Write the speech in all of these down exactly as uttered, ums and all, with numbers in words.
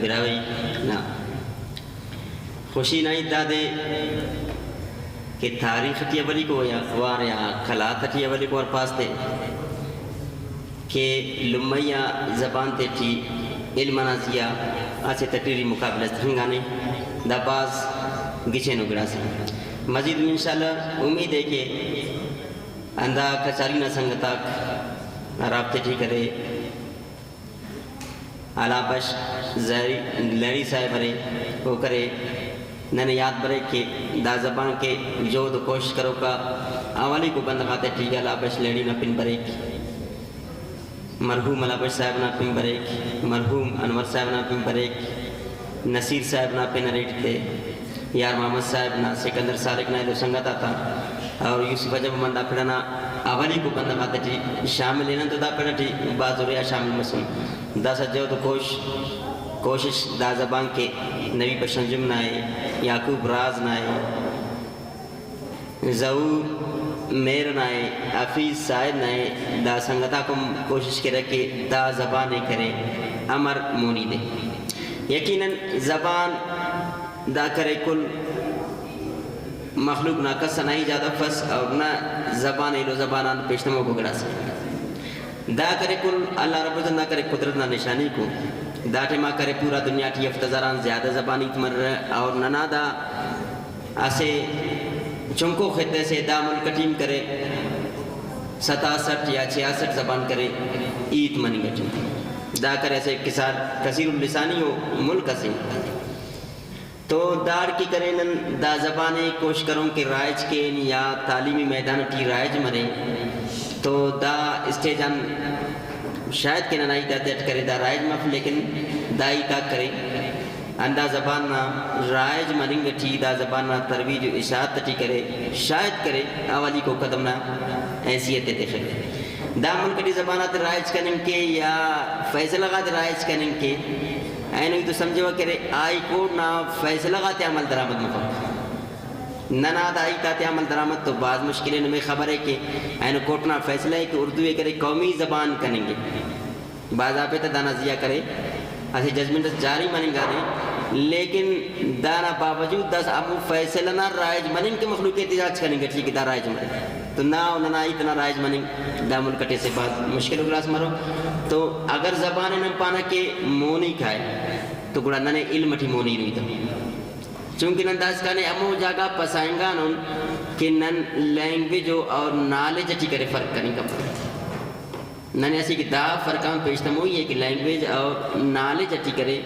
براہوئی نا خوشی نا ہیت دادے کہ تاریخ ٹی اولیکو یا اخبار یا قلات ٹی اولیکو وار پاس تے کہ لمئی آ زبان تیٹی علم انا زیہا اسہ تقریری مقابلہ اس تخنگانے۔ دا بھاز گچینو گڑاسے۔ مزید انشاءاللہ امید ءِ کہ ہندا کچاری نا سنگت آک ہرافتے ٹی کرے، ہلا بش زہری لہڑی صاحب ارے، او کرے، ننے یات بریک کہ دا زبان کہ جہد و کوشش کروکا اولیکو بندغ آتیٹی ہلا بش لہڑی نا پن بریک۔ مرحوم ہلا بش صاحب نا پن بریک، مرحوم انور صاحب نا پن بریک، نصیر صاحب نا پن اریٹ تے، یار محمد صاحب نا، سکندر سالک نا ایلو سنگت آتا اور یوسف عجب ہم ہندا پڑ ئنا اولیکو بندغ آتیٹی شامل ہنن تو دا پڑ ئٹی بھاز ہُرے آ شامل مسن۔ داسہ جہد و کوش-، کوشش دا زبان کہ نبی بشنجم نا ءِ، یعقوب راز نا ءِ، ظہور مہر نا ءِ، حفیظ صاحب نا ءِ، دا سنگت آک ہم کوشش کیرہ کہ دا زبان ءِ کرے امر مونی دے۔ یقیناً زبان دا کرے کل مخلوق نا کس ئنا ایجاد افس اور نہ زبان ایلو زبان آن پیشتموکو گڑاس۔ دا کرے کل اللہ رب العزت نا کرے قدرت نا نشانیک ءُ۔ دا ٹائما کرے پورا دنیا ٹی ہفت ہزار آن زیادہ زبان ہیت مریرہ اور ننا دا اسہ چنکو خطہ سے دا ملک ٹی ہم کرے ستاسٹھ یا چھیاسٹھ زبان کرے ہیت مننگ ٹی۔ دا کرے اسہ کسار کثیر اللسانی ءُ ملک اسے۔ تو داڑکہ کرے نن دا زبان ءِ کوشش کرون کہ رائج کین یا تعلیمی میدان ٹی رائج مرے تو دا اسٹیج آن شاید کہ ننا ہیت آتے اٹ کرے دا رائج مف، لیکن دا ہیت آک کرے ہندا زبان نا رائج مننگ ٹی، دا زبان نا ترویج و اشاعت ٹی کرے شاید کرے اولیکو قدم نا حیثیت ءِ تخک۔ دا ملک ٹی زبان آتے رائج کننگ کے یا فیصلہ غاتے رائج کننگ کے اینو ای تو سمجھوہ کہ ارے ہائی کورٹ نا فیصلہ غاتے عمل درآمد مفک۔ ننا دا ہیت آتے عمل درآمد تو بھاز مشکل ءِ۔ نمے خبر ءِ کہ اینو کورٹ نا فیصلہ ءِ کہ اردو ءِ کرے قومی زبان کننگے۔ بھاز آ پتہ دانا زیہا کرے اسہ ججمنٹ اس جاری مننگانے، لیکن دانا باوجود داسہ ہمو فیصلہ نا رائج مننگ کہ مخلوق احتجاج کننگ ٹی کہ دا رائج مرے۔ تو نا و ننا ہیت نا رائج مننگ دا ملک ٹی اسہ بھاز مشکل ءُ گڑاس مرو۔ تو اگر زبان ءِ نن پانہ کہ مونی کائے تو گڑا ننے علم ٹی مونی روئی تہ۔ چونکہ نن داسکان ءِ ہمو جاگہ پسائنگانن کہ نن لینگویج و اور نالج ٹی کرے فرق کننگ کپک۔ ننے اسیکہ دا فرق آن پیش تموئی ءِ کہ لینگویج اور نالج ٹی کرے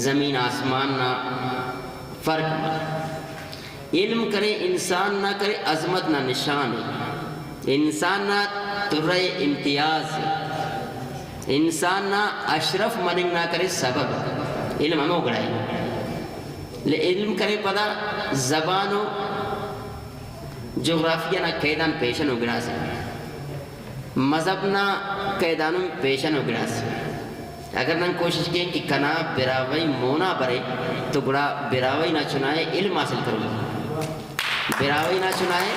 زمین آسمان نا فرق مریک۔ علم کرے انسان نا کرے عظمت نا نشان ءِ، انسان نا ترہ امتیاز ءِ، انسان نا اشرف مننگ نا کرے سبب ءِ۔ علم ہمو گڑا ءِ۔ علم کرے پدا زبان و جغرافیہ نا قید آن پیشن و گڑاس ءِ۔ مذہب نا قید آن ہم پیشن و گڑاس۔ اگر نن کوشش کین کہ کنا براہوئی مونا برے تو گڑا براہوئی نا چنا ءِ علم حاصل کرو۔ براہوئی نا چنا ءِ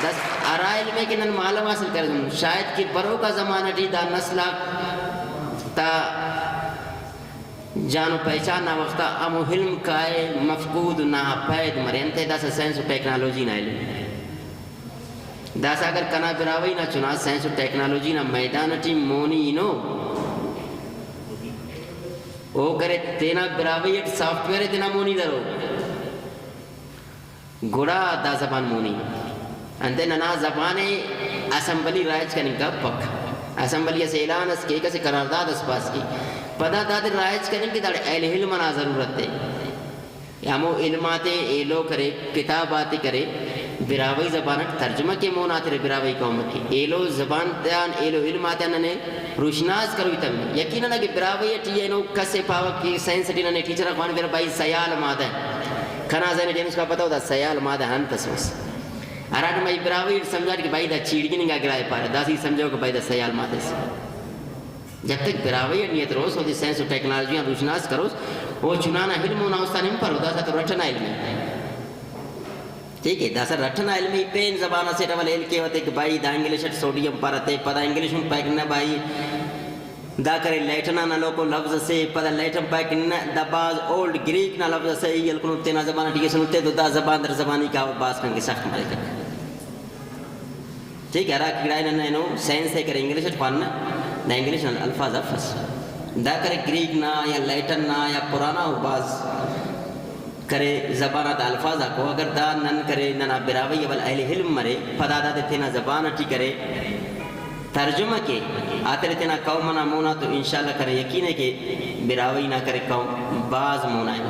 دس ہرا علم ءِ کہ نن معلم حاصل کرسن، شاید کہ بروکا زمانہ ٹی دا نسل آک تا جان و پہچان نا وخت آ ہمو علم کائے مفقود، ناپید مرے۔ انتئے داسہ سائنس و ٹیکنالوجی نا علم۔ داسہ اگر کنا براہوئی نا چنا سائنس و ٹیکنالوجی نا میدان ٹی مونی ہنو، او کرے تینا براہوئی اٹ سافٹ ویئر ءِ تینا مونی درو، گڑا دا زبان مونی۔ انتئے ننا زبان ءِ اسمبلی رائج کننگ کپک۔ اسمبلی اسہ اعلان اس کیک، اسہ قرارداد اس پاس کیک، پدا دادے رائج کننگ کہ داڑے اہل علم انا ضرورت ءِ۔ ہمو علم آتے ایلو کرے، کتاب آتے کرے، براہوئی زبان اٹ ترجمہ کے، مون آتیرے براہوئی قوم اکے۔ ایلو زبان تیان، ایلو علم آتیان ننے روشناس کروئی تمے۔ یقیناً اگہ براہوئی اٹ ای اینو کس ءِ پاوہ کہ سائنس اٹی ننے ٹیچر آک خوانفیرہ، بھائی سیال مادہ، کنا ذہن اٹی اینو اسکا پتہ ءُ دا سیال مادہ انت ئس مس۔ ہراٹائما ای براہوئی اٹ سمجھاٹ کہ بھائی دا چیڑگننگ آ گڑا ءِ پارہ، داسہ ای سمجھو کہ بھائی دا سیال مادہ ئس۔ جب تک براہوئی اٹ نیت روس، اودے سائنس و ٹیکنالوجی آن روشناس کروس، او چنا نا علم اونا استان ہنپرو، داسہ تو رٹنا علم ءِ۔ ٹھیک ہے، داسہ رٹنا علم ءِ، پین زبان اسیٹ اول ہیل کیوہ تے کہ بھائی دا انگلش اٹ سوڈیم پارہ تے، پدا انگلش ہم پائک نہ بھائی، دا کرے لیٹن آن ہلوکو لفظ اسے، پدا لیٹن پائک نہ، دا بھاز اولڈ گریک نا لفظ اسے، ای ہلکنٹ تینا زبان ٹی گیسنٹ تے، تو دا زبان در زبانی کاوہ بھاز کنکہ سخت مریک۔ ٹھیک ہے، ہرا کہ گڑا نن اینو سائنس ءِ کرے انگلش اٹ خواننہ، دا انگلش نا الفاظ اف ئس۔ دا کرے گریک نا یا لیٹن نا یا پرانا او بھاز کرے زبان آتا الفاظ آکو، اگر دا نن کرے ننا براہوئی اول اہل علم مرے، پدا دادے تینا زبان اٹی کرے ترجمہ کے، آتیٹی تینا قوم انا مونا تو انشاءاللہ کنے یقین ءِ کہ براہوئی نا کرے قوم بھاز مونا ءِ۔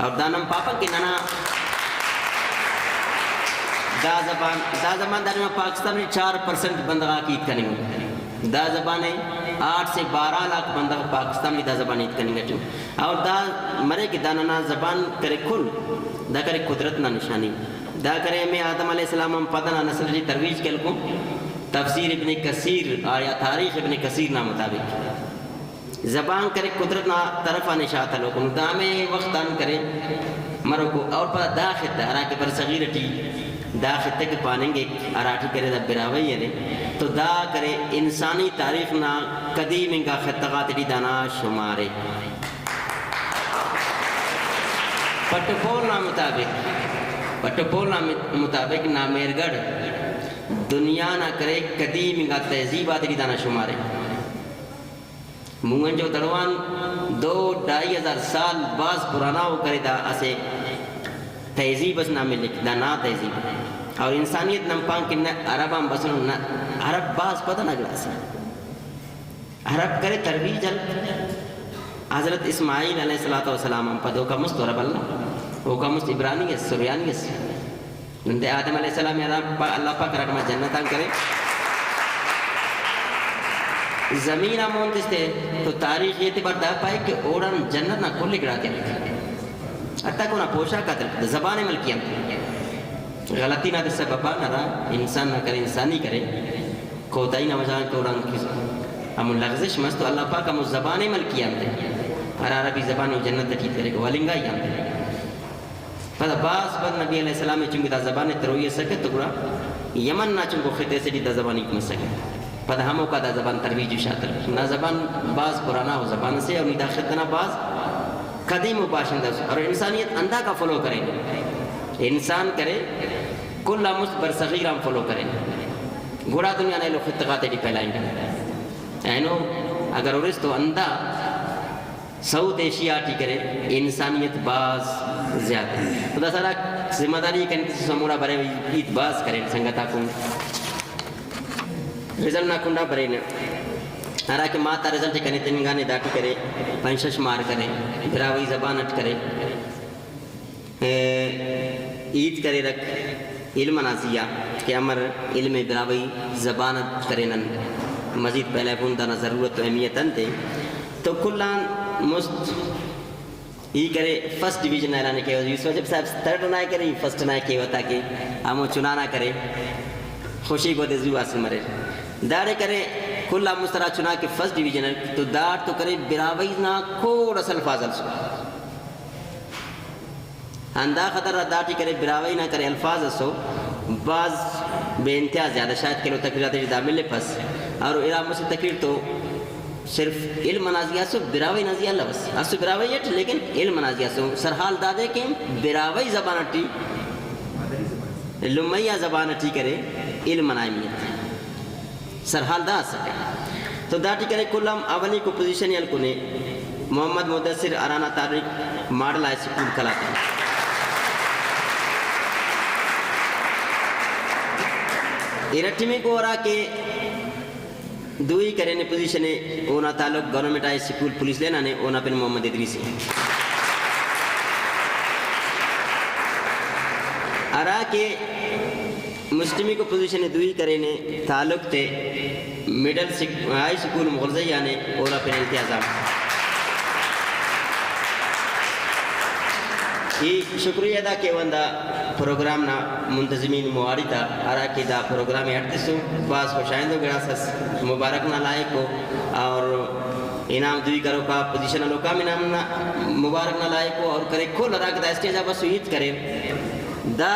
اور دا نن پاپن کہ ننا دا زبان، دا زبان دا ٹائما پاکستان ٹی چار پرسنٹ بندغ آک ہیت کننگ ءِ۔ دا زبان ءِ آٹھ سے بارہ لاکھ بندغ پاکستان ٹی دا زبان ہیت کننگ ٹی ءِ۔ اور دا مرے کہ دا ننا زبان کرے کل، دا کرے قدرت نا نشانی۔ دا کرے ہمے آدم علیہ السلام آن پد انا نسل ٹی ترویج کے ہلکو۔ تفسیر ابن کثیر آ یا تاریخ ابن کثیر نا مطابق زبان کرے قدرت نا طرف آن اشاعت ہلوکو۔ دا ہمے وخت آن کرے مروکو۔ اور پدا دا خطہ ہرا کہ برصغیر ٹی دا خطہ کہ پاننگک، ہراٹی کرے دا براہوئی ارے، تو دا کرے انسانی تاریخ نا قدیم انگا خطہ غاتیٹی دانا شمار ءِ۔ پٹ و پول نا مطابق، پٹ و پول نا مطابق نامہرگڑھ دنیا نا کرے قدیم انگا تہذیب آتیٹی دانا شمار ءِ۔ موہنجو دڑو آن دو ڈھائی ہزار سال بھاز پرانا او کرے، دا اسہ تہذیب اس نا ملک، دا نا تہذیب۔ اور انسانیت نن پان کہ نہ عرب آن بسنن، نہ، عرب بھاز پدنا گڑاسے۔ عرب کرے ترویج ہلک۔ حضرت اسماعیل علیہ الصلوۃ والسلام آن پد اوکان مست عرب اللہ، اوکان مست عبرانی اس، سریانی اس۔ انتئے آدم علیہ السلام ءِ اللہ پا-، اللہ پاک ہرا ٹائما جنت آن کرے، زمین آ مون تس تے تو تاریخی اعتبار دا پائک کہ اوڑان جنت نا کل گڑاتے ہلک۔ حتیٰ کہ اونا پوشاک آتے ہلک، زبان ملکی آن۔ غلطی نا دے سبب آن ہرا انسان نا کرے، انسانی کرے، کوتاہی نا وجہ غان کہ اوڑان کہ ہمو لغزش مس تو اللہ پاک ہمو زبان ملکی آن تے، ہرا عربی زبان او جنت ٹی ہیت کریکہ، ولنگائی آن تے۔ پدا بھاز پد نبی علیہ السلام ءِ چنکہ دا زبان ءِ تروئی ئسکہ تو گڑا یمن نا چنکو خطے سے ٹی دا زبان ہیت مسکہ۔ پدا ہموکا دا زبان ترویج و شاتر۔ نا زبان بھاز پرانا او زبان اسے اور نی دا خطہ نا بھاز قدیم و باشندہ اسے اور انسانیت ہنداکا فالو کرے۔ انسان کرے کل آن مست برصغیر آن فالو کرے۔ گڑا دنیا نا ایلو خطہ غاتے ٹی پھیلائنگ کرے۔ اینو اگر ہُرس تو ہندا ساؤتھ ایشیا ٹی کرے انسانیت بھاز زیادہ ءِ۔ تو داسہ ہرا ذمہ داری کن تسس ہموڑا برے، ہیت بھاز کرین سنگت آکو۔ رزلٹ نا کنڈا برینہ، ہرا کہ مات آ رزلٹ ءِ کنے تننگانے، داٹی کرے پنچ شش مار کرے، براہوئی زبان اٹ کرے۔ ءِ ہیت کریرک علم انا زیہا کہ امر علم براہوئی زبان اٹ کرے نن مزید پھیلائفون، دانا ضرورت و اہمیت انت ءِ؟ تو کل آن مست ای کرے فرسٹ ڈویژن نا اعلان ءِ کیوہ، یوسف عجب صاحب تھرڈ نا ءِ کرے، ای فرسٹ نا ءِ کیوہ تاکہ ہمو چنا نا کرے خوشی گودے زو حاصل مریر۔ داڑے کرے کل آن مست ہرا چنا کہ فرسٹ ڈویژن ءِ تو داڑتو کرے براہوئی نا کوڑ اس الفاظ السو۔ ہندا خاطر داٹی کرے براہوئی نا کرے الفاظ اسو بھاز بے انتہا زیادہ، شاید کہ ایلو تقریر آتیٹی دا ملپس۔ اور ارا مسہ تقریر تو صرف علم انا زیہا اسو، براہوئی نا زیہا الوس، اسو براہوئی اٹ لیکن علم انا زیہا اسو۔ سرحال دادے کہ براہوئی زبان اٹی، لمئی آ زبان اٹی کرے علم انا اہمیت۔ سرحال دا اسکہ۔ تو داٹی کرے کل آن اولیکو پوزیشن ءِ ہلکنے محمد مدثر، ہرانا تعلق ماڈل ہائی اسکول قلات ءِ۔ ارٹمیکو ہرا کہ دوئی کرینے پوزیشن ءِ، اونا تعلق گورنمنٹ ہائی اسکول پولیس لین آن ءِ، اونا پن محمد ادریس ءِ۔ ہرا کہ مسٹمیکو پوزیشن ءِ دوئی کرینے تعلق تے مڈل سک-، ہائی سکول مغلزئی آن ءِ، اونا پن امتیاز احمد۔ ای شکریہ ادا کیوہ ہندا پروگرام نا منتظمین مواڑی تا، ہرا کہ دا پروگرام ءِ اڈ تسو، بھاز خوش آئندو گڑاس ئس، مبارک نا لائق ءُ، اور انعام دوئی کروکا پوزیشن ہلوکا ہم انعام نا مبارک نا لائق ءُ، اور کرے کل ہرا کہ دا اسٹیج آ بسو ہیت کریر۔ دا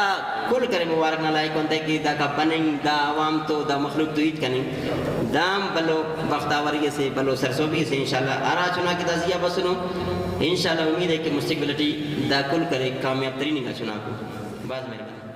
کل کرے مبارک نا لائق انتئے کہ داکا بننگ، دا عوام تو، دا مخلوق تو ہیت کننگ، دا ہم بھلو بختاوری اسے، بھلو سرسہبی اسے۔ انشاءاللہ ہرا چناک دا زیہا بسنو، انشاءاللہ امید ہے کہ مستقبل ٹی دا کل کرے کامیاب ترین انگا چناکو۔ بھاز مہربانی۔